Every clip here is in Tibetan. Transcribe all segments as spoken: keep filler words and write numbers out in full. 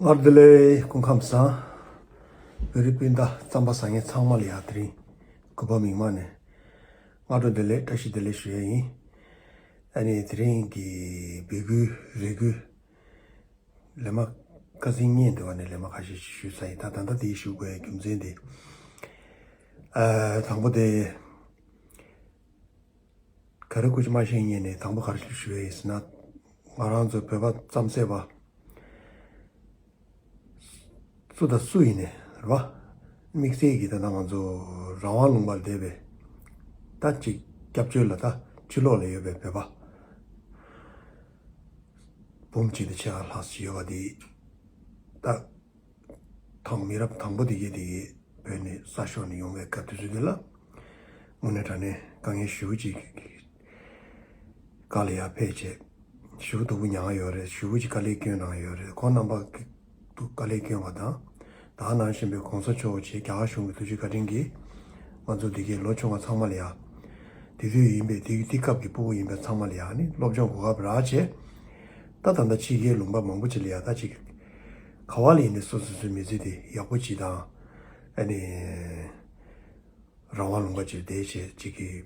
སྔར་བདེ་ལེགས། སྐུ་ཁམས་བཟང་། བོད་རིགས་སྤུན་ཟླ་རྩམ་པ་ཟ་མཁན་ཚང་མ་ལ་ཡ་དེ་རིང་གུས་པ་མིག་དམར་ནས་སྔ་དྲོ་བདེ་ལེགས། བཀྲ་ཤིས་བདེ་ལེགས་ཞུ་ཡ་ཡིན། ཨ་ནི་དེ་རིང་གི་འབོད་སྐུལ་རེ་སྐུལ་ལས་མ་ཁ་སང་བརྙན་དེ་བ་ནས་ལས་མ་ཁ་ཤས་ཤིག་ཞུས་ཚར་ཡིན། ད་ད་ལྟ་དེ་ཞུ་དགོས་ཡ་རྒྱུ་མཚན་དེ། ཨ། དང་པོ་དེ། ག་རེ་སྐུ་མཁྱེན་མ་ཤེས་ངེས་ནས་དང་པོ་ག་རེ་ཞུ་ཞུ་ཡ་ཡིན་ཟེར་ན། ང་རང་ཚོ་བོད་པ་རྩམ་ཟ་བ་སུ་དང་སུ་ཡིན་ནས་རེད་བ། དམིགས་བསལ་གྱིས་ད་ལྟ་ང་ཚོ་རང་དབང་ལུང་པ་ལ་བསྡད་པའི་ད་ཅིག་སྐྱབས་བཅོལ་ལ་ད་ཕྱི་ལོགས་ལ་ཡོད་པའི་བོད་པ་འབུམ་གཅིག་དང་ཕྱེད་ཀ་ལྷག་ཙམ་ཡོད་པ་དེ་ད། དང་མི་རབས་དང་པོ་དེ་གས་དེ་གས་བོད་ནས་ས་ཕྱོགས་ནས་ཡོང་བའི་སྐབས་དེ་ཚོ་དེ་ལ་དངོས་གནས་དྲང་གནས་དཀའ་ངལ་ཞེ་པོ་ཅིག་ག་ལ་ཡ་ཕེབས་བྱས་ཞེ་པོ་སྡུག་པོ་མྱངས་ཡོད་རེད། ཞེ་པོ་ཅིག་དཀའ་ལས་སྐྱོན་གནང་ཡོད་རེད། ཁོང་རྣམ་པ་གི་སྡུག་དཀའ་ལས་སྐྱོན་པ་དང་ད་ག་ནང་བཞིན་པའི་གོང་ས་མཆོག་བྱས་རྒྱ་གར་གཞུང་གི་ཐུགས་རྗེ་བཀའ་དྲིན་གྱིས་ང་ཚོ་དེ་གས་ལོ་ཆུང་བ་ཚང་མ་ལ་ཡ་དེ་དུས་ཡིན་པའི་དེ་དེ་སྐབས་ཀྱི་སྤུ་གུ་ཡིན་པའི་ཚང་མ་ལ་ཡ་ནི་སློབ་སྦྱོང་གོ་སྐབས་རག་བྱས། ད་ད་ལྟ་ཕྱི་རྒྱལ་ལུང་པ་མང་པོ་ཅིག་ལ་ཡ་ད་ཅིག་ག་བ་ལ་ཡིན་ནའི་སོ་སོ་སོའི་མི་ཚེ་དེ་ཡག་པོ་ཅིག་དང་ཨ་ནི་རང་དབང་ལུང་པ་ཅིག་བསྡད་བྱས་ཅིག་གི་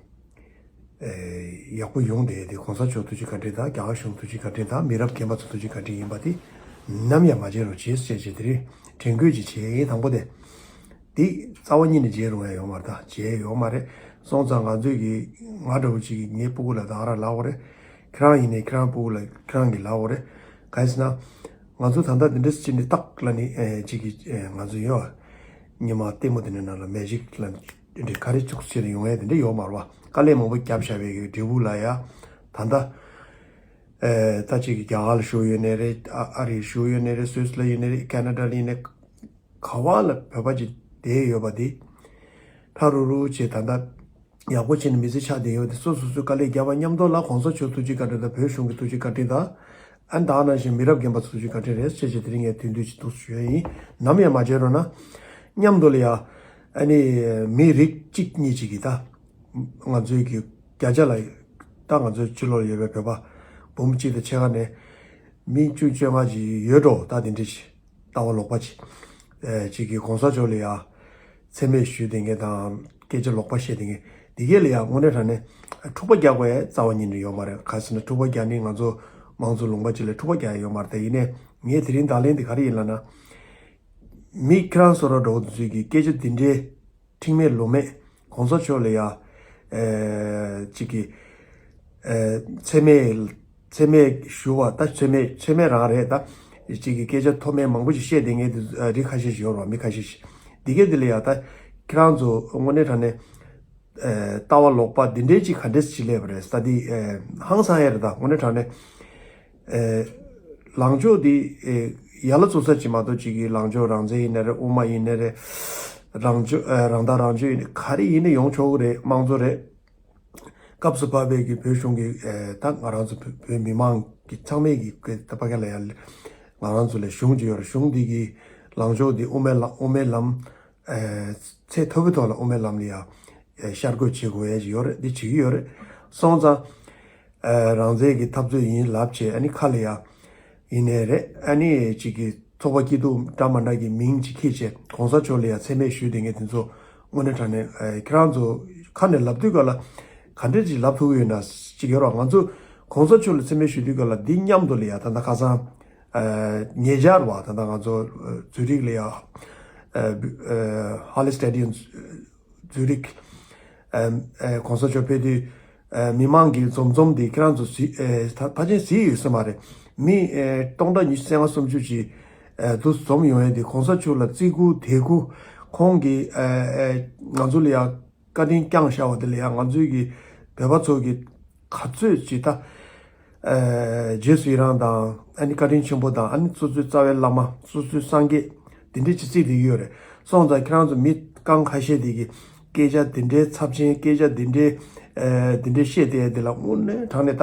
ཨེ་ཡག་པོ་ཡོང་བསྡད་དེ་གོང་ས་མཆོག་ཐུགས་རྗེ་བཀའ་དྲིན་དང་རྒྱ་གར་གཞུང་ཐུགས་རྗེ་བཀའ་དྲིན་དང་མི་རབས་རྒན་པ་ཚོ་ཐུགས་རྗེ་བཀའ་དྲིན་ཡིན་པ་དེ་ནམ་ཡང་མ་བརྗེད་རོགས་བྱེད་ཟེར་བྱས་དེ་རིང་དྲན་སྐུལ་ཅིག་བྱས་ཡིན། དང་པོ་དེ། འདི་རྩ་བ་ཉིད་ནས་བརྗེད་རུང་ཡ་ཡོད་མ་རེད། ད་བརྗེད་ཡོད་མ་རེད། སོང་ཙང་ང་ཚོས་ཀྱི་ང་འདྲ་བོ་ཅིག་གིས་ངའི་སྤུ་གུ་ལ་ད་ག་རང་ལབ་དགོས་རེད། ཁྱེད་རང་ཡིན་ནའི་ཁྱེད་རང་སྤུ་གུ་ལ་ཁྱེད་རང་གིས་ལབ་དགོས་རེད། གང་ཡིན་ཟེར་ན། ང་ཚོ་ད་ལྟ་འདི་འདྲ་ཅིག་ནི་རྟགས་ལ་ནི་ཨེ་ཅིག་གིས་ཨེ་ང་ཚོ་ཡོད། ཉི་མ་ལྟད་མོ་དེ་འདྲའི་ནང་ལ་མེ་ཇིག་ལ་འདི་འདྲའི་ག་རེ་ཅུག་ཟེར་ཡོང་ཡ་དེ་འདྲ་ཡོད་མ་རེད་བ། དཀའ་ལས་མང་པོ་བརྒྱབ་བཞག་པའི་གི་འབྲས་བུ་ལ་ཡ་ད་ལྟ་ཨེ་ད་ཅིག་གིས་རྒྱ་གར་ལ་བཞུགས་ཡོད་ནའི་རེད། ཨ་ཨ་རིར་བཞུགས་ཡོད་ནའི་རེད། སུད་སི་ལ་ཡིན་ནའི་རེད། ཁེ་ན་ཌ་ལ་ཡིན་ནའི་ག་བ་ལ་བོད་པ་ཅིག་བསྡད་ཡོད་པ་དེ་ཕྲ་རུ་རུ་བྱས་ད་ལྟ་ཡག་པོ་བྱས་ནས་མི་ཚེ་ཆགས་བསྡད་ཡོད་དེ་སོ་སོ་སོའི་དཀའ་ལས་བརྒྱབ་པ་མཉམ་དུ་ལ་གོང་ས་མཆོག་ཐུགས་རྗེ་བཀའ་དྲིན་དང་བོད་གཞུང་གི་ཐུགས་རྗེ་བཀའ་དྲིན་དང་ཨ་ནི་ད་ག་ནང་བཞིན་མི་རབས་རྒན་པ་ཚོ་ཐུགས་རྗེ་བཀའ་དྲིན་རེད་ཅེས་བྱས་དེ་རིང་ངས་དོན་བསྡུས་ཅིག་འདུག་ཞུ་ཡ་ཡིན། ནམ་ཡང་མ་བརྗེད་རོགས་གནང་། མཉམ་དུ་ལ་ཡ་ཨ་ནི་མི་རིགས་གཅིག་གཉིས་གཅིག་གིས་ད་ང་ཚོའི་གི་བརྒྱ་ཆ་ལ་ད་ང་ཚོའི་ཕྱི་ལོགས་ལ་ཡོད་པའི་བོད་པ་འབུམ་གཅིག་དང་ཕྱེད་ཀ་ནས་མི་བཅུ་བཅོ་ལྔ་ཅིག་ཡོད་འགྲོ། ད་དེ་འདྲ་ཞིག་ལྟ་བ་ལོག་པ་ཅིག་ཨེ་ཅིག་གིས་གོང་ས་མཆོག་ལ་ཡ་མཚན་སྨད་ཞུས་བསྡད་མཁན་དང་སྐད་ཆ་ལོག་པ་བཤད་བསྡད་མཁན་འདི་གས་ལ་ཡ་དངོས་གནས་དྲང་གནས་འཁྲུག་པ་རྒྱག་དགོས་ཡ་རྩ་བ་ཉིད་ནས་ཡོད་མ་རེད། ག་རེ་ཟེར་ན་འཁྲུག་པ་རྒྱག་ནི་ང་ཚོ་མང་གཙོ་ལུང་པ་ཅིག་ལ་འཁྲུག་པ་རྒྱག་ཡ་ཡོད་མ་རེད། དེ་ཡིན་ནའི་ངས་དེ་རིང་བརྡ་ལན་འདི་ག་རེ་ཡིན་ལབ་ན། མི་ཁྱེད་རང་ཚོ་ར་འགྲོ་བ་དེ་ཚོས་ཀྱི་སྐད་ཆ་འདི་འདྲའི་ཁྲིག་མེད་ལོ་མེད་གོང་ས་མཆོག་ལ་ཡ་ཨེ་ཅིག་གི་ཨེ་མཚན་སྨད་མཚན་སྨད་ཞུ་བ་ད་མཚན་སྨད་མཚན་སྨད་རང་རེད། ད་ཅིག་གི་སྐད་ཆ་མཐོ་དམན་མང་པོ་ཞིག་བཤད་བསྡད་མཁན་དེ་ཨ་རིགས་ཁ་ཤས་ཤིག་ཡོད་རེད་བ། མི་ཁ་ཤས་ཤིག་འདི་གས་འདི་ལ་ཡ་ད་ཁྱེད་རང་ཚོ་དངོས་གནས་དྲང་གནས་ཨེ་ལྟ་བ་ལོག་པ་འདི་འདྲའི་ཅིག་ག་འདྲས་ཅིག་སླེབས་པ་རེད། ད་འདི་ཨེ་ཧང་སང་ཡ་རེད། ད་དངོས་གནས་དྲང་གནས། ཨེ། ལངས་ཕྱོགས་འདི་ཨེ་ཡར་ལ་བཙུགས་ས་ཅིག་མ་གཏོགས་ཅིག་གི་ལངས་ཕྱོགས་རང་བཙན་ཡིན་ན་རེད། དབུ་མ་ཡིན་ན་རེད། རང་ཕྱོགས་ཨེ་རང་ཐག་རང་གཅོད་ཡིན་ན་ག་རེ་ཡིན་ན་ཡོང་ཆོག་གི་རེད། དམངས་གཙོ་རེད། སྐབས་སུ་བབས་པའི་གི་བོད་གཞུང་གི་ཨེ་ད་ང་རང་ཚོ་བོད་བོད་མི་མང་གི་ཚང་མས་གི་ཀེ་ད་ཕ་ག་ལ་ཡ་ང་རང་ཚོ་ལ་གཞུང་ཅིག་ཡོད་རེད། གཞུང་འདི་གི་ལངས་ཕྱོགས་འདི་དབུ་མའི་ལམ་དབུ་མའི་ལམ། ཨེ་ཚད་མཐོ་པོའི་ཐོག་ལ་དབུ་མའི་ལམ་ལ་ཡ་ཨེ་ཤར་བསྐྱོད་བྱེད་དགོས་ཡ་ཅིག་ཡོད་རེད། འདི་བྱེད་ཀྱི་ཡོད་རེད། སོང་ཙང་ཨེ་རང་བཙན་གྱི་འཐབ་རྩོད་ཡིན་ལབ་བྱས་ཨ་ནི་ཁ་ལ་ཡ་ཡིན་ནའི་རེད། ཨ་ནི་ཅིག་གི་ཚོགས་པ་སྐྱིད་སྡུག་འདྲ་མ་འདྲ་གི་མིང་ཅིག་འཁྱེར་བྱས་གོང་ས་མཆོག་ལ་ཡ་མཚན་སྨད་ཞུས་བསྡད་མཁན་དེ་ཚོ་དངོས་གནས་དྲང་གནས་ཨེ་ཁྱེད་རང་ཚོ་ཁ་ནས་ལབ་དུས་ག་ལ་ག་འདྲས་ཅིག་ལབ་ཐུབ་ཀྱི་ཡོད་ན་ཅིག་ཡོད་རེད་བ། ང་ཚོ་གོང་ས་མཆོག་ལ་མཚན་སྨད་ཞུ་དུས་ག་ལ་འདི་མཉམ་དུ་ལ་ཡ་ད་ལྟ་ཁ་སང་ཨེ་ཉེ་ཆར་བ་ད་ལྟ་ང་ཚོ་ཨེ་ཛུ་རིག་ལ་ཡ་ཨེ་ཨེ་ཧ་ལེ་སི་ཊེ་ཌི་ཡམ་ཛུ་རིག་ཨེ་ཨེ་གོང་ས་མཆོག་ཕེབས་དུས་ཨེ་མི་མང་གི་འཛོམས་འཛོམས་འདི་ཁྱེད་རང་ཚོ་གཟིགས་ཨེ་ཕ་ཕལ་ཆེར་གཟིགས་ཡོད་ས་མ་རེད། མི་ཨེ་སྟོང་ཕྲག་ཉི་ཤུ་རྩ་ལྔ་སུམ་ཅུ་ཅིག་ཨེ་འདུ་འཛོམས་ཡོང་ཡས་འདི་གོང་ས་མཆོག་ལ་བརྩི་བཀུར་དད་བཀུར་ཁོང་གིས་ཨེ་ཨེ་ང་ཚོ་ལ་ཡ་བཀའ་དྲིན་བསྐྱངས་བཞག་པ་དེ་ལ་ཡང་ང་ཚོའི་གི་བོད་པ་ཚོ་གི་ག་ཚོད་ཅིག་ད། ཨེ་རྗེས་སུ་ཡི་རང་དང་ཨ་ནི་བཀའ་དྲིན་ཆེན་པོ་དང་ཨ་ནི་སོ་སོའི་རྩ་བའི་བླ་མ་སོ་སོའི་སངས་རྒྱས་དེ་འདྲས་ཅིག་བརྩིས་བསྡད་ཀྱི་ཡོད་རེད། སོང་ཙང་ཁྱེད་རང་ཚོ་མི་རྐང་ཁ་ཤས་དེ་གི་སྐད་ཆ་དེ་འདྲའི་ཚབས་ཆེན་སྐད་ཆ་དེ་འདྲའི་ཨེ་དེ་འདྲའི་བཤད་བསྡད་དེ་ལ་དངོས་གནས་དྲང་གནས་ད།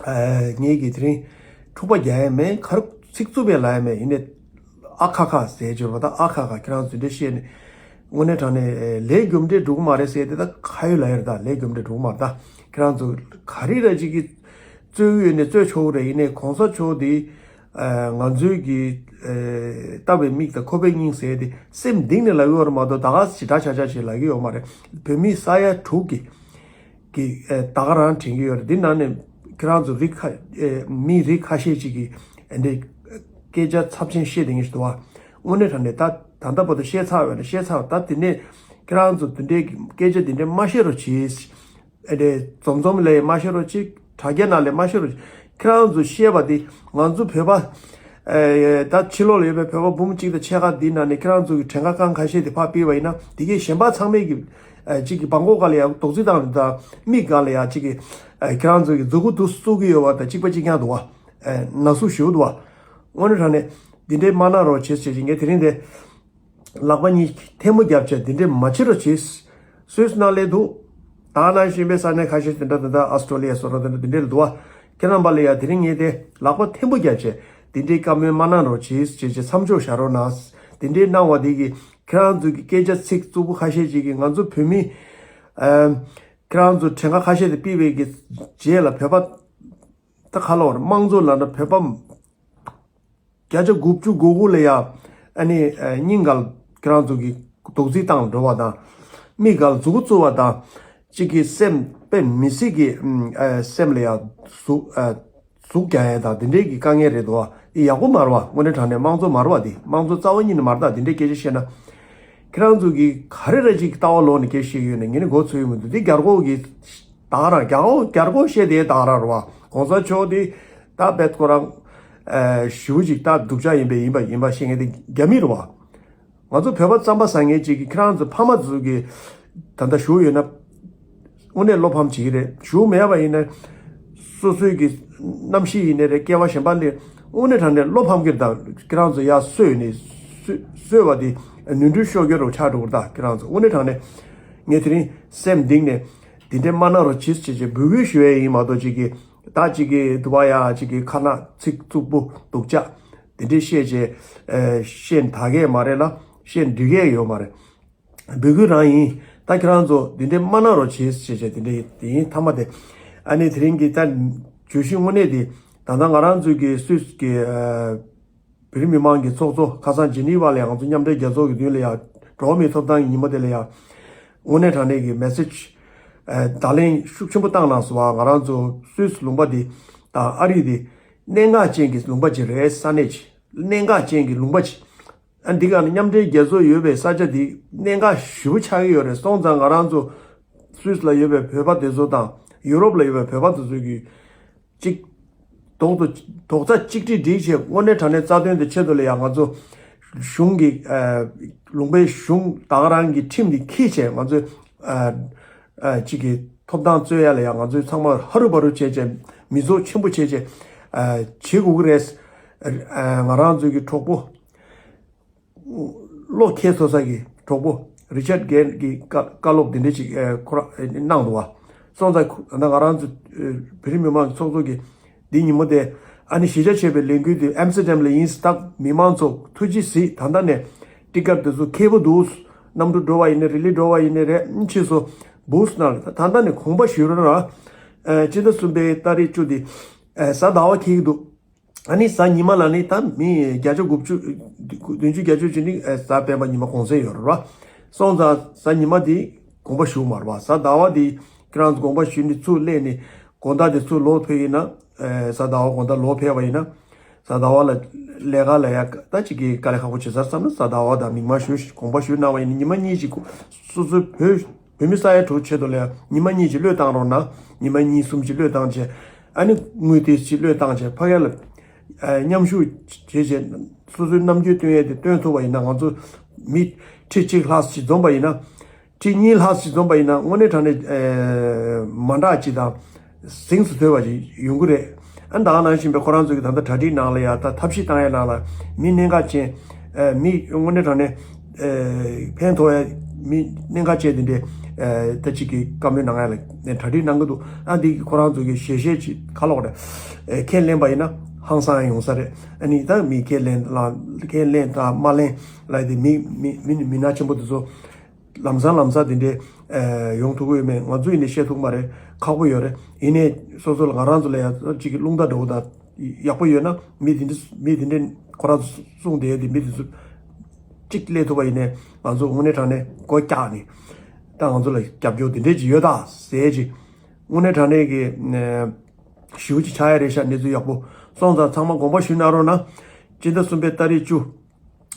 ཨེ་ངས་གི་དེ་རིང་འཁྲུག་པ་རྒྱག་ཡ་མེད། ག་རེ་ཚིག་རྩུབ་པའི་ལབ་ཡ་མེད། ཡིན་ནའི་ཨ་ཁ་ཁ་ཟེར་བརྗོད་པ་དང་ཨ་ཁ་ཁ་ཁྱེད་རང་ཚོ་འདྲ་བཤད་ནས་དངོས་གནས་དྲང་གནས་ལས་རྒྱུ་འབྲས་འགྲོ་གི་མ་རེད་ཟེར་དེ་ད་ཁ་ཡོད་ལ་ཡོད་རེད། ད་ལས་རྒྱུ་འབྲས་འགྲོ་གི་མ་རེད། ད་ཁྱེད་རང་ཚོ་ག་རེ་ར་ཅིག་གི་རྩོད་གི་ཡོད་ནས་རྩོད་ཆོག་གི་རེད། ཡིན་ནའི་གོང་ས་མཆོག་དེ་ ཨ་ང་ཚོའི་གི་ཨ་ལྟ་བའི་མིག་དང་ཁོ་པའི་སྙིང་ཟེར་ཏེ་སེམས་གཏིང་ནས་ལབ་ཡོད་རེད་མ་གཏོགས། ད་ག་ཞེ་དྲག་ཆག་ཆག་ཞིག་ལབ་ཀྱི་ཡོད་མ་རེད། བོད་མི་ས་ཡ་དྲུག་གི་གི་ཨ་ད་ག་རང་དྲན་གྱི་ཡོད་རེད། འདི་ནང་ནས་ཁྱེད་རང་ཚོ་རིགས་ཁ་ཨ་མི་རིགས་ཁ་ཤས་ཅིག་གིས་ཨ་འདི་སྐད་ཆ་ཚབས་ཆེན་བཤད་བསྡད་མཁན་ཞིག་འདུག་བ། དངོས་གནས་དྲང་གནས་ད་ད་ལྟ་བར་དུ་བཤད་ཚར་བས་ན་བཤད་ཚར་བ། ད་དེ་ནས་ཁྱེད་རང་ཚོ་དེ་འདྲའི་སྐད་ཆ་དེ་འདྲའི་མ་བཤད་རོགས་གྱིས། ཨེ་འདྲའི་འཛོམས་འཛོམས་ལས་མ་བཤད་རོགས་གྱིས། དྲ་རྒྱ་ནང་ལས་མ་བཤད་རོགས་གྱིས། ཁྱེད་རང་ཚོ་བཤད་པ་དེ་ང་ཚོ་བོད་པ་ཨེ་ད་ཕྱི་ལོགས་ལ་ཡོད་པའི་བོད་པ་འབུམ་གཅིག་དང་ཕྱེད་ཀ་འདི་ནང་ནས་ཁྱེད་རང་ཚོ་གི་གྲངས་ཀ་རྐང་ཁ་ཤས་དེ་ཕར་སྤེལ་བ་ཡིན་ན། དེ་གའི་གཞན་པ་ཚང་མས་གི་ཨེ་གཅིག་གི་བང་གོ་ག་ལ་ཡ་རྡོག་རྫིས་བཏང་རེད། ད་མིག་ག་ལ་ཡ་གཅིག་གི་ཨེ་ཁྱེད་རང་ཚོ་གི་མཛུ་གུ་དུ་བཙུགས་ཀྱི་ཡོད་པ་དང་གཅིག་པ་གཅིག་རྐྱང་འདུག་བ། ཨེ་ན་ཟུག་ཞུ་འདུག་བ། དངོས་གནས་དྲང་གནས་འདི་འདྲའི་མ་གནང་རོགས་བྱེད་ཟེར་གྱི་ངས་དེ་རིང་དེ། ལག་པ་གཉིས་ཐལ་མོ་བརྒྱབ་བྱས་འདི་འདྲས་མ་བྱེད་རོགས་གྱིས། སུད་སི་ནང་ལས་འདུག་ད་ནང་བཞིན་པའི་ས་གནས་ཁ་ཤས་དེ་འདྲ་དེ་འདྲ་ཨ་སི་ཀྲོ་ལི་ཡ་སོགས་ར་དེ་འདྲ་དེ་འདྲས་ལ་འདུག་བ། ཁྱེད་རྣམ་པ་ལ་ཡ་དེ་རིང་ངས་དེ་ལག་པ་ཐལ་མོ་བརྒྱབ་བྱས་འདི་འདྲའི་བཀའ་མོལ་མ་གནང་རོགས་གྱིས་ཅེས་ཅེས་མཚམས་འཇོག་བྱ་རོགས་གནང་། དེ་འདྲའི་གནང་བ་དེ་གིས་ཁྱེད་རང་ཚོ་གི་སྐད་ཆ་ཚིག་རྩུབ་པོ་ཁ་ཤས་ཅིག་གིས་ང་ཚོ་བོད་མི་ཨ་ཁྱེད་རང་ཚོ་གྲངས་ཀ་ཁ་ཤས་དེ་ཕུད་པའི་གི་རྗེས་ལ་བོད་པ་ད་ག་ལབ་དགོས་རེད། དམངས་གཙོ་ལབ་ན་བོད་པ་བརྒྱ་ཆ་དགུ་བཅུ་གོ་དགུ་ལ་ཡ་ཨ་ནི་ཨ་སྙིང་ག་ཁྱེད་རང་ཚོ་གི་རྡོག་རྫིས་བཏང་འགྲོ་བ་དང་། མིག་ག་མཛུ་གུ་བཙུགས་པ་དང་། གཅིག་གི་སེམས་དཔེ་མི་སྲིད་ཀྱི་ཨ་སེམས་ལ་ཡ་ཟུག་ཨ་ཟུག་རྒྱག་ཡ་དང་དེ་འདྲའི་གི་དཀའ་ངལ་རེད་འདུག་བ། འདི་ཡག་པོ་མ་རེད་བ། དངོས་གནས་དྲང་གནས་དམངས་གཙོ་མ་རེད་བ། འདི་དམངས་གཙོ་རྩ་བ་ཉིད་ནས་མ་རེད། ད་དེ་འདྲའི་སྐད་ཆ་བཤད་ན། ཁྱེད་རང་ཚོ་གིས་ག་རེ་རེ་ཅིག་ལྟ་བ་ལོག་ནས་སྐད་བཤད་ཡོད་ན་ངས་ནི་མགོ་ཚོས་ཡོང་མི་འདུག་འདི་རྒྱ་རྒོག་གི་ད་ག་རང་རྒྱ་རྒོག་རྒྱ་རྒོག་བཤད་དེ་ད་ག་རང་རེད་བ། གོང་ས་མཆོག་འདི་ད་བེད་ཁོ་རང་ཨ་ཞུ་ཅིག་ད་སྡུག་ཅག་ཡིན་པས་ཡིན་པ་ཡིན་པ་བཤད་མཁན་དེ་རྒྱ་མི་རེད་བ། ང་ཚོ་བོད་པ་རྩམ་པ་ཟ་མཁན་ཅིག་གིས་ཁྱེད་རང་ཚོ་ཕ་མ་ཚོ་གི་ད་ལྟ་བཞུགས་ཡོད་ན། དངོས་གནས་བློ་ཕམ་བྱེད་ཀྱི་རེད། བཞུགས་མེད་པ་ཡིན་ན། སོ་སོའི་གི་རྣམ་ཤེས་ཡིན་ནའི་རེད། སྐྱེ་བ་གཞན་པ་ལས་དངོས་གནས་དྲང་གནས་བློ་ཕམ་གྱི་རེད། ད་ཁྱེད་རང་ཚོ་ཡར་གསོས་ནས་གསོས་གསོས་པ་དེ་ནོར་འཁྲུལ་ཤོར་རྒྱུ་རུ་ཆགས་འགྲོ་གི་རེད། ད་ཁྱེད་རང་ཚོ་དངོས་གནས་དྲང་གནས་ངས་དེ་རིང་སེམས་གཏིང་ནས་འདི་འདྲའི་མ་གནང་རོགས་གྱིས་ཅེས་ཅེས་འབོད་སྐུལ་ཞུ་ཡས་ཡིན་མ་གཏོགས། ཅིག་གི་ད་ཅིག་གི་དུ་བ་ཡ་ཅིག་གི་ཁ་ན་ཚིག་རྩུབ་པོ་སྡུག་ཅག་དེ་འདྲའི་བཤད་ཅེས་ཨེ་བཤད་ད་གས་མ་རེད་ལ། བཤད་འདོད་གས་ཡོད་མ་རེད། འབོད་སྐུལ་རང་ཡིན། ད་ཁྱེད་རང་ཚོ་འདི་འདྲའི་མ་གནང་རོགས་བྱེད་ཞེས་བྱས་དེ་འདྲའི་དེ་ཡིན་མཐའ་མ་དེ། ཨ་ནི་དེ་རིང་གི་ད་བརྗོད་གཞི་དངོས་གནས་དེ་ད་ལྟ་ང་རང་ཚོའི་གི་སུད་སི་གི་ཨ་བོད་རིགས་མི་མང་གི་ཚོགས་གཙོ་ཁ་སང་ཇི་ནི་ཝ་ལ་ཡང་ང་ཚོ་མཉམ་འབྲེལ་རྒྱལ་ཚོགས་ཀྱི་མདུན་ལ་ཡང་འགྲོ་བ་མིའི་ཐོབ་ཐང་གི་ཉིན་མོ་དེ་ལ་ཡང་དངོས་གནས་དྲང་གནས་ཀྱི་མེ་སེ་ཇི་ཨ་བརྡ་ལན་ཤུགས་ཆེན་པོ་བཏང་གནང་སོང་བ། ང་རང་ཚོ་སུད་སི་ལུང་པ་འདི་དང་ཨ་རི་འདི་གནད་འགག་ཅན་གྱི་ལུང་པ་ཅིག་རེད། ས་གནས་ཅིག་གནད་འགག་ཅན་གྱི་ལུང་པ་ཅིག་ཨ་འདི་ག་ནི་མཉམ་འབྲེལ་རྒྱལ་ཚོགས་ཡོད་པའི་ས་ཆ་འདི་གནད་འགག་ཞེ་པོ་ཆགས་ཀྱི་ཡོད་རེད། སོང་ཙང་ང་རང་ཚོ་སུད་སི་ལ་ཡོད་པའི་བོད་པ་དེ་ཚོ་དང་ཡུ་རོབ་ལ་ཡོད་པའི་བོད་པ་དེ་ཚོ་གིས་གཅིག་རྡོག་ཏུ་རྡོག་རྩ་གཅིག་སྒྲིལ་སྒྲིག་བྱས་དངོས་གནས་དྲང་གནས་རྩ་དོན་དེ་ཆེད་དུ་ལ་ཡང་ང་ཚོ་གཞུང་གི་ཨ་ལུང་པའི་གཞུང་ད་ག་རང་གི་ཁྲིམས་འདི་འཁྱེར་བྱས་ང་ཚོ་ཨ་ཨ་གཅིག་གི་ཐོབ་ཐང་རྩོད་ཡ་ལ་ཡང་ང་ཚོས་ཚང་མ་ཧ་རུ་བ་རུ་བྱས་བྱས་མི་ཚོགས་ཆེན་པོ་བྱས་བྱས་ཨ་བྱེད་དགོས་ཀྱི་རེད། ཨ་ང་རང་ཚོ་གི་གྲོགས་པོ། བློ་ཁེལ་ཚོ་ས་གི་གྲོགས་པོ་རི་ཅར་གེན་གྱི་བཀའ་བཀའ་སློབ་འདི་འདྲ་ཅིག་ཨེ་ཁོ་རང་ཨེ་གནང་འདུག་བ། སོང་ཙང་ཁོ་ད་ང་རང་ཚོ་ཨེ་བོད་རིགས་མི་མང་གི་ཚོགས་གཙོ་གི་འདི་ཉིན་མོ་དེ་ཨ་ནི་གཞིས་ཆགས་ཆེ་བའི་ལས་འགུལ་དེ་ཨེམ་སི་ཊར་ཌམ་ལ་ཡིན་སྟབས་མི་མང་ཚོ་ཐུགས་རྗེ་གཟིགས། ད་ལྟ་ནས་ཊི་ཀེ་ཊི་དེ་ཚོ་ཁེ་པོ་འདུག་གནམ་གྲུ་འགྲོ་བ་ཡིན་ནའི་རི་ལི་འགྲོ་བ་ཡིན་ནའི་རེད། ཕྱིས་སུ་བུག་ནང་ལ་ད་ལྟ་ནས་གོང་པ་ཞུས་རོགས་ར། ཨེ་སྤྱི་ཟླ་གསུམ་པའི་ཏ་རིག་བཅུ་དེ་ཨེ་གཟའ་ཟླ་བ་འཁེལ་གྱི་འདུག་ཨ་ནི་གཟའ་ཉི་མ་ལ་ནི་ད་མི་བརྒྱ་ཆ་དགུ་བཅུ་བདུན་ཅུ་བརྒྱད་ཅུ་ཅིག་ནི་ཨེ་གཟའ་སྤེན་པ་ཉི་མ་གུང་སེང་ཡོད་རེད་བ། སོང་ཙང་གཟའ་ཉི་མ་དེ་དགོངས་པ་ཞུ་མ་རེད་བ། གཟའ་ཟླ་བ་དེ་ཁྱེད་རང་ཚོ་དགོངས་པ་ཞུས་ནས་ཚུར་སླེབས་ནས་དགོང་དག་དེ་ཚུར་ལོག་ཕེབས་ཡིན་ན། ཨེ་གཟའ་ཟླ་བ་དགོང་དག་ལོག་ཕེབས་པ་ཡིན་ན། གཟའ་ཟླ་བ་ལ་ལས་ཀ་ལ་ཡ་ད་ཅིག་གི་དཀའ་ལས་ཁག་པོ་བྱེད་ས་བསམ་ན་གཟའ་ཟླ་བ་དང་མིག་དམར་ཞུ་དགོངས་པ་ཞུས་གནང་བ་ཡིན་ན་ཉི་མ་གཉིས་ཅིག་སོ་སོའི་བོད། བོད་མི་ས་ཡ་དྲུག་ཆེད་དུ་ལ་ཉི་མ་གཉིས་ཀྱི་བློས་བཏང་རོགས་གནང་། ཉི་མ་གཉིས་གསུམ་ཀྱི་བློས་བཏང་བྱས། ཨ་ནི་དངུལ་དེ་ཅིག་བློས་བཏང་བྱས་ཕ་གི་ལ་ཨ་མཉམ་ཞུགས་བྱས་བྱས་སོ་སོའི་རྣམ་འགྱུར་སྟོན་ཡས་དེ་སྟོན་ཐུབ་པ་ཡིན་ན་ང་ཚོ་མི་ཁྲི་གཅིག་ལྷག་ཅིག་འཛོམས་པ་ཡིན་ན། ཁྲི་གཉིས་ལྷག་ཅིག་འཛོམས་པ་ཡིན་ན་དངོས་གནས་དྲང་གནས་ཨ་མ་འདྲ་ཅིག་དང་གཟེངས་སུ་ཐོན་པ་ཅིག་ཡོང་གི་རེད། ཨ་ནི་ད་ག་ནང་བཞིན་པའི་ཁོ་རང་ཚོ་གི་ད་ལྟ་གྲ་སྒྲིག་ནང་ལ་ཡ་ད་ཐབས་ཤེས་བཏང་ཡས་ནང་ལ་མི་གནད་འགག་ཅན་ཨ་མི་དངོས་གནས་དྲང་གནས། ཨེ་ཕན་ཐོགས་ཡ་མི་གནད་འགག་ཅན་དེ་འདྲའི་ཨེ་ད་ཅིག་གི་བཀའ་མོལ་གནང་ཡ་ལ་གྲ་སྒྲིག་གནང་གི་འདུག་ཨ་འདི་གི་ཁོ་རང་ཚོ་གི་ཞལ་བཞེས་ཅིག་ཁ་ལོག་རེད། ཨེ་ཁས་ལེན་པ་ཡིན་ན་ཧང་སང་ཡང་ཡོང་ས་རེད། ཨ་ནི་ད་མི་ཁས་ལེན་ལ་ཁས་ལེན་དང་མ་ལེན་ལ་དེ་མི་མི་མི་མི་སྣ་ཆེན་པོ་དེ་ཚོ་ལམ་སང་ལམ་སང་དེ་འདྲའི་ཨེ་ཡོང་ཐུབ་ཀྱི་ཡོད་མེད་ང་ཚོ་ཡིན་ནའི་བཤད་ཐུབ་མ་རེད། ཁག་པོ་ཡོད་རེད། ཡིན་ནའི་སོ་སོ་ལ་ང་རང་ཚོ་ལ་ཡ་ཅིག་གི་རླུང་རྟ་འགྲོ་བ་དང་། ཡག་པོ་ཡོད་ན་མི་དེ་འདྲ་མི་དེ་འདྲ་ཁོ་རང་ཚོ་གསུངས་བསྡད་ཡོད་དེ། མི་དེ་ཚོ་གཅིག་སླེབས་ཐུབ་པ་ཡིན་ནའི་ང་ཚོ་དངོས་གནས་དྲང་གནས་སྒོ་བཀྱག་ནས་ད་ང་ཚོ་ལ་རྒྱབ་སྐྱོར་དེ་འདྲས་ཅིག་ཡོད་ད་ཟེར་ཅིག་དངོས་གནས་དྲང་གནས་ཀྱི་ཞེ་པོ་ཅིག་ཆགས་ཡ་རེད་ཤག་གནས་ཚུལ་ཡག་པོ། སོང་ཙང་ཚང་མ་དགོངས་པ་ཞུ་གནང་རོགས་གནང་། སྤྱི་ཟླ་གསུམ་པའི་ཏ་རིག་བཅུ།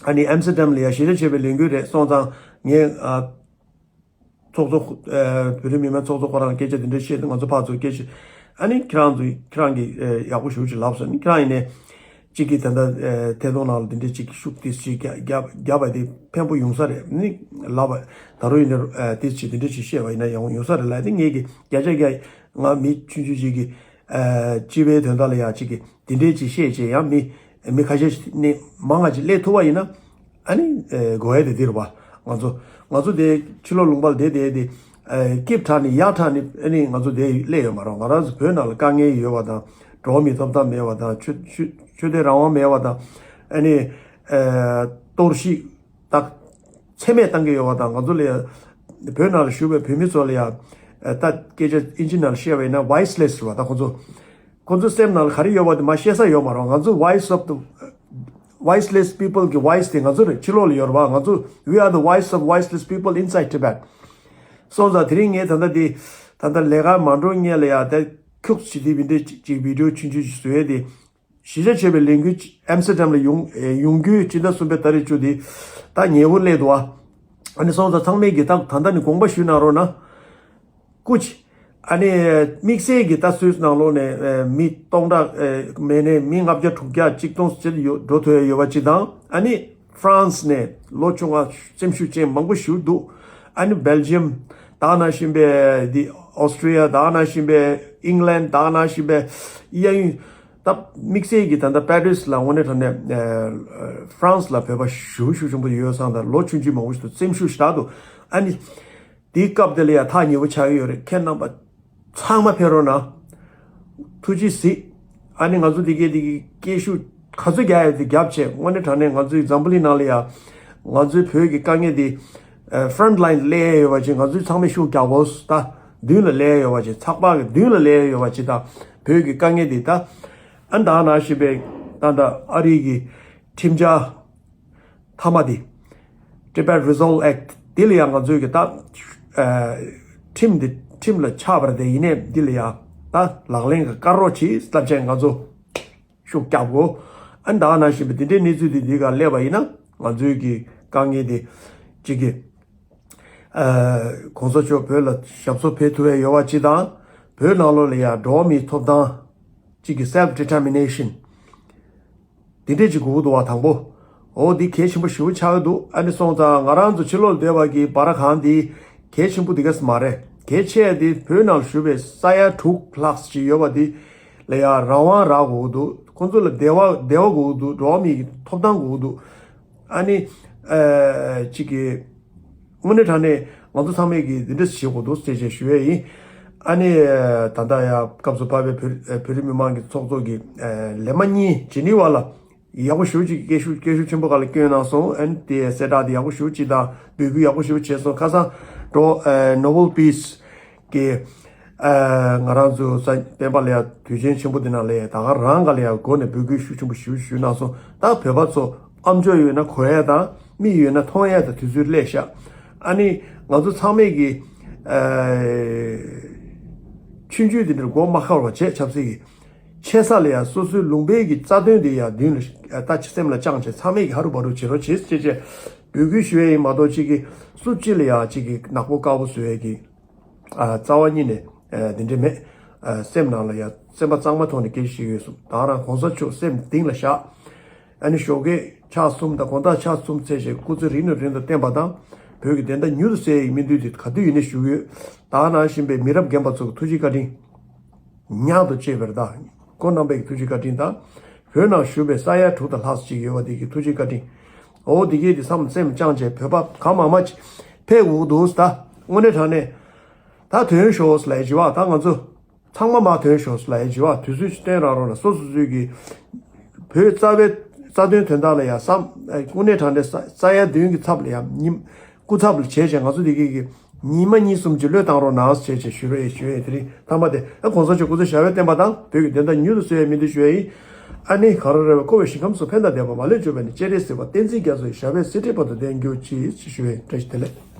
ཨ་ནི་ཨམ་སི་ཏྲམ་ལ་ཡ་གཞིས་ཆགས་ཆེ་བའི་ལས་འགུལ་རེད། སོང་ཙང་ངས་ཨ་ཚོགས་གཙོ་ཨ་བོད་རིགས་མི་མང་ཚོགས་གཙོ་ཁོ་རང་སྐད་ཆ་དེ་འདྲ་བཤད་དུས་ང་ཚོ་ཕར་ཚུར་སྐད་ཆ་ཨ་ནི་ཁྱེད་རང་ཚོ་ཁྱེད་རང་གིས་ཨ་ཡག་པོ་ཞེ་པོ་ཅིག་ལབ་སོང་། ཨ་ནི་ཁྱེད་རང་ཡིན་ནའི་གཅིག་གིས་ད་ལྟ་ཨ་ཐད་གཏོང་ནང་ལ་དེ་འདྲ་ཅིག་ཤུགས་ཏོག་ཙམ་ཅིག་རྒྱབ་རྒྱབ་རྒྱབ་པ་དེ་ཕན་པོ་ཡོང་ས་རེད། ཨ་ནི་ལབ་པ་ད་རུང་ཡིན་ནའི་ཨ་ཏོག་ཙམ་དེ་འདྲ་ཅིག་བཤད་པ་ཡིན་ན་ཡང་ཡོང་ས་རེད་ལབ་ཡ་དེ་ངེད་ཀྱིས་བརྒྱ་ཆ་བརྒྱ་ང་མི་ཆུང་ཆུང་ཅིག་གིས་ཨ་སྤྱི་པའི་དོན་དག་ལ་ཡ་གཅིག་གིས་དེ་འདྲའི་ཅིག་བཤད་བྱས་ཡང་མི་མི་ཁ་ཤས་ནི་མང་ང་ཅིག་སླེབས་ཐུབ་པ་ཡིན་ན་ཨ་ནི་ཨེ་དགོས་ཡ་དེ་འདི་རེད་པ། ང་ཚོ་ང་ཚོ་དེ་ཕྱི་ལོགས་ལུང་པ་ལ་བསྡད་བསྡད་དེ་ཨེ་སྐྱིད་དྲགས་ནས་ཡག་དྲགས་ནས་ཨ་ནི་ང་ཚོ་དེ་སླེབས་ཡོད་མ་རེད། ང་རང་ཚོ་བོད་ནང་ལ་དཀའ་ངལ་ཡོད་པ་དང་འགྲོ་བ་མིའི་ཐོབ་ཐང་མེད་པ་དང་ཆོས་ཆོས་ཆོས་དད་རང་དབང་མེད་པ་དང་ཨ་ནི་ཨེ་གཏོར་བཤིག་ད་ཚད་མེད་བཏང་གི་ཡོད་པ་དང་ང་ཚོ་ལ་ཡ་བོད་ནང་ལ་བཞུགས་པའི་བོད་མི་ཚོ་ལ་ཡ་ཨེ་ད་སྐད་ཆ་ཨིན་ཇི་ནང་ལ་བཤད་པ་ཡིན་ན་voiceless་རེད་པ། ད་ཁོ་ཚོ་ཁོ་ཚོ་སེམས་ནང་ལ་ག་རེ་ཡོད་པ་དེ་མ་ཤེས་ས་ཡོད་མ་རེད། ང་ཚོ་voice of the voiceless people་གི་voice་དེ་ང་ཚོ་རེད། ཕྱི་ལོགས་ལ་ཡོད་རེད་པ། ང་ཚོ we are the voice of voiceless people inside Tibet། སོང་ཙང་དེ་རིང་ངས་ད་ལྟ་འདི་ད་ལྟ་ལས་ཀ་མ་འགྲོ་སྔོན་ལ་ཡ་ད་ཁྱུག་ཙམ་ཅིག་དེ་བི་འདྲ་ཅིག་བི་ཌི་ཡོ་ཆུང་ཆུང་ཅིག་བཟོས་ཏེ་གཞིས་ཆགས་ཆེ་བའི་ལས་འགུལ་ཨམ་སི་ཏྲམ་ལ་ཡོང་ཡོང་རྒྱུའི་སྤྱི་ཟླ་གསུམ་པའི་ཏ་རིག་བཅུ་དེ་ད་ཉེ་བོ་སླེབས་འདུག་ཨ། ཨ་ནི་སོང་ཙང་ཚང་མས་ཀྱིས་ད་ད་ལྟ་ནས་དགོངས་པ་ཞུས་གནང་རོགས་གནང་། སྐུ་མཁྱེན། ཨ་ནི་དམིགས་བསལ་གྱི་ད་སུད་སི་ནང་ལོགས་ནས་ཨེ་མི་སྟོང་ཕྲག་ཨེ་མེད་ནས་མི་ལྔ་བརྒྱ་དྲུག་བརྒྱ་གཅིག་སྟོང་ཅིག་ཡོད་འགྲོ་ཐུབ་ཡ་ཡོད་པ་ཅིག་དང་། ཨ་ནི་ཧྥ་རན་སི་ནས་ལོ་ཆུང་བ་སེམས་ཤུགས་ཅན་མང་པོ་ཞིག་འདུག་ཨ་ནི་སྦེལ་ཇི་ཡམ་ད་ག་ནང་བཞིན་པའི་འདི་ཨོ་སི་ཀྲི་ཡ་ད་ག་ནང་བཞིན་པའི་ཨིང་ལན་ད་ག་ནང་བཞིན་པའི་གཡས་གཡོན་ད་དམིགས་བསལ་གྱི་ད་ལྟ་པེ་རི་སི་ལ་དངོས་གནས་དྲང་གནས་ཧྥ་རན་སི་ལ་བོད་པ་ཞེ་པོ་ཤུགས་ཆེན་པོ་ཡོད་ཙང་ད་ལོ་ཆུང་ཆུང་མང་པོ་ཞིག་འདུག་སེམས་ཤུགས་ཞེ་དྲག་འདུག་ཨ་ནི། དེའི་སྐབས་དེ་ལ་ཡང་ཐག་ཉེ་པོ་ཆགས་ཀྱི་ཡོད་རེད། ཁྱེད་རྣམ་པ་ཚང་མ་ཕེབས་རོགས་གནང་། ཐུགས་རྗེ་གཟིགས། ཨ་ནི་ང་ཚོ་འདི་གའི་འདི་གའི་སྐད་ཤུགས་ག་ཚོད་རྒྱག་ཡ་དེ་རྒྱབ་བྱས། དངོས་གནས་དྲང་གནས་ང་ཚོའི་འཛམ་བུ་གླིང་ནང་ལ་ཡང་ང་ཚོའི་བོད་ཀྱི་དཀའ་ངལ་འདི་ཕྲོན་ཊི་ལའིན་སླེབས་ཡ་ཡོད་པ་ཅིག་ང་ཚོའི་ཚང་མས་ཤུགས་རྒྱག་དགོས། ད་མདུན་ལ་སླེབས་ཡ་ཡོད་པ་ཅིག་ཚགས་པར་གྱི་མདུན་ལ་སླེབས་ཡ་ཡོད་པ་ཅིག་ད་བོད་ཀྱི་དཀའ་ངལ་འདི་ད་ཨ་ད་ནང་བཞིན་པའི་ད་ད་ཨ་རི་གི་ཁྲིམས་འཆར་མཐའ་མ་དེ། Tibet Resolve Act་དེ་ལ་ཡང་ང་ཚོས་ཀྱི་ད་ཨ་ཁྲིམས་འདི་ཁྲིམས་ལ་ཆགས་པར་དེ་ཡིན་ནས་འདི་ལ་ཡང་ད་ལག་ལེན་གྱི་བཀའ་རོགས་གྱིས་ལབ་བྱས་ང་ཚོ་ཤུགས་རྒྱབ་དགོས། ཨ་ནི་ད་ག་ནང་བཞིན་པའི་དེ་འདྲའི་གནས་ཚུལ་དེ་འདི་ག་སླེབས་པ་ཡིན་ན་ང་ཚོའི་གི་དཀའ་ངལ་དེ་གཅིག་གི་ཨ་གོང་ས་མཆོག་བོད་ལ་ཞབས་སོར་ཕེབས་ཐུབ་ཡ་ཡོད་པ་གཅིག་དང་། བོད་ནང་ལོགས་ལ་ཡང་འགྲོ་བ་མིའི་ཐོབ་ཐང་གཅིག་གི་self determination་དེ་འདྲས་ཅིག་དགོས་ཀྱི་འདུག་བ། དང་པོ། འོ་འདི་གལ་ཆེན་པོ་ཞེ་པོ་ཆགས་ཀྱི་འདུག་ཨ་ནི་སོང་ཙང་ང་རང་ཚོ་ཕྱི་ལོགས་ལ་སྡོད་པ་གི་བར་གང་འདི་གལ་ཆེན་པོ་འདི་ག་ཙམ་མ་རེད། གལ་ཆེ་འདི་བོད་ནང་ལ་བཞུགས་པའི་ས་ཡ་དྲུག་ལྷག་ཅིག་ཡོད་པ་འདི་ལ་ཡང་རང་དབང་རག་དགོས་ཀྱི་འདུག་ཁོང་ཚོ་ལ་བདེ་བ་བདེ་བ་དགོས་ཀྱི་འདུག་འགྲོ་བ་མིའི་ཐོབ་ཐང་དགོས་ཀྱི་འདུག་ཨ་ནི་ཨ་གཅིག་གི་དངོས་གནས་དྲང་གནས་ང་ཚོ་ཚང་མས་ཀྱི་འདི་འདྲ་བྱེད་དགོས་འདུག་ཟེར་བྱས་ཞུ་ཡས་ཡིན། ཨ་ནི་ད་ལྟ་ཡང་སྐབས་སུ་བབས་པའི་བོད་བོད་རིགས་མི་མང་གི་ཚོགས་གཙོ་གི་ལས་མ་གཉིས་ཇི་ནི་ཝ་ལ་ཡག་པོ་ཞེ་པོ་ཅིག་སྐད་ཤུགས་སྐད་ཤུགས་ཆེན་པོ་སྒང་ལ་བསྐྱོན་གནང་སོང་། ཨ་ནི་དེ་གསལ་བསྒྲགས་དེ་ཡག་པོ་ཞེ་པོ་ཅིག་དང་འབོད་སྐུལ་ཡག་པོ་ཞེ་པོ་བྱས་སོང་། ཁ་སང་འགྲོ་Nobel Peace་གི་ཨ་ང་རང་ཚོ་ས་སྤེན་པ་ལ་ཡ་དུས་ཆེན་ཆེན་པོ་འདི་ནང་ལ་ཡ་ད་ག་རང་ག་ལ་ཡ་སྒོ་ནས་འབོད་སྐུལ་ཤུགས་ཆེན་པོ་ཞུ་ཞུ་གནང་སོང་། ད་བོད་པ་ཚོ་ཨམ་ཅོག་ཡོད་ན་གོ་ཡ་དང་མིག་ཡོད་ན་མཐོང་ཡ་དང་དུས་ཚོད་སླེབས་ཤག་ཨ་ནི་ང་ཚོ་ཚང་མས་ཀྱི་ཨ་ཆུང་ཆུང་འདི་འདྲར་མགོ་མ་འཁོར་བ་བྱས། ཆབ་སྲིད་ཀྱི་ཆེ་ས་ལ་ཡ་སོ་སོའི་ལུང་པའི་གི་རྩ་དོན་འདི་ཡ་མདུན་ལ་ད་ཅི་སེམས་ལ་བཅངས་བྱས་ཚང་མས་ཀྱི་ཧ་རུ་བ་རུ་བྱེད་རོགས་བྱེད་ཅེས་བྱས་འབོད་སྐུལ་ཞུ་ཡ་ཡིན་མ་གཏོགས་གཅིག་གི་སུ་གཅིག་ལ་ཡ་གཅིག་གི་ནག་པོ་དཀར་པོ་བཟོ་ཡ་གི་ཨ་རྩ་བ་ཉིད་ནས་ཨ་འདི་འདྲ་མེད། ཨ་སེམས་ནང་ལ་ཡ་སེམས་པ་གཙང་མ་ཐོག་ནས་སྐད་ཆ་བཤད་ཡོད་གསུངས། ད་རང་གོང་ས་མཆོག་སེམས་གཏིང་ལ་བཞག་ཨ་ནི་ཞོགས་ཀས་ཕྱག་གསུམ་དང་དགོང་དག་ཕྱག་གསུམ་ཚེས་བཞིན་སྐུ་ཚེ་རིང་དུ་རིང་དུ་བརྟན་པ་དང་བོད་ཀྱི་བདེན་མཐའ་མྱུར་དུ་གསལ་ཡའི་སྨོན་འདུན་དེ་ག་དུས་ཡིན་ནས་ཞུ་གི་ཡོད། ད་ནང་བཞིན་པའི་མི་རབས་རྒན་པ་ཚོ་གི་ཐུགས་རྗེ་བཀའ་དྲིན། ཉག་ཏུ་བཅད་པར་གདའ། ཁོང་རྣམ་པའི་ཐུགས་རྗེ་བཀའ་དྲིན་དང་། བོད་ནང་བཞུགས་པའི་ས་ཡ་དྲུག་དང་ལྷག་ཅིག་ཡོད་པ་དེ་གི་ཐུགས་རྗེ་བཀའ་དྲིན། འོ་དེ་གས་དེ་བསམ་སེམས་བཅངས་བྱས་བོད་པ་གང་མང་མང་ཅིག་ཕེབས་འོག་ཏུ་ད་དངོས་གནས་དྲང་གནས། ད་ཐོན་ཤོག་ལབ་ཡ་ཅིག་བ། ད་ང་ཚོ་ཚང་མ་མར་ཐོན་ཤོག་ལབ་ཡ་ཅིག་བ། དུས་ཚོད་ཅིག་བཏོན་རག་རོགས་ལ་སོ་སོ་སོའི་གི་བོད་རྩ་བའི་རྩ་དོན་དོན་དག་ལ་ཡ་བསམ་དངོས་གནས་དྲང་གནས་ས་ས་ཡ་བདུན་གི་ཚབ་ལ་ཡ་ཉིམ་སྐུ་ཚབ་ལ་བྱས་བྱས་ང་ཚོ་དེ་གས་གི་ ཉི་མ་གཉིས་གསུམ་ཅིག་བློས་བཏང་རོགས་གནང་ཞེས་ཞེས་ཞུ་རོགས་ཞུ་ཡས་དེ་རིང་མཐའ་མ་དེ་ཨ་གོང་ས་མཆོག་སྐུ་ཚེ་ཞབས་པད་བརྟན་པ་དང་བོད་ཀྱི་བདེན་མཐའ་མྱུར་དུ་གསལ་བའི་སྨོན་འདུན་ཞུ་ཡས་ཡིན། ཨ་ནི་གང་རུང་རེ་བའི་འཁོར་བའི་ཞིང་ཁམས་སུ་ཕན་དང་བདེ་བ་མ་ལུས་སྤྱོད་པའི་ནི་སྤྱན་རས་གཟིགས་དབང་བསྟན་འཛིན་རྒྱ་མཚོའི་ཞབས་པད་སྲིད་མཐའི་བར་དུ་བརྟན་གྱུར་ཅིག་ཞུ་ཡས་བཀྲ་ཤིས་བདེ་ལེགས།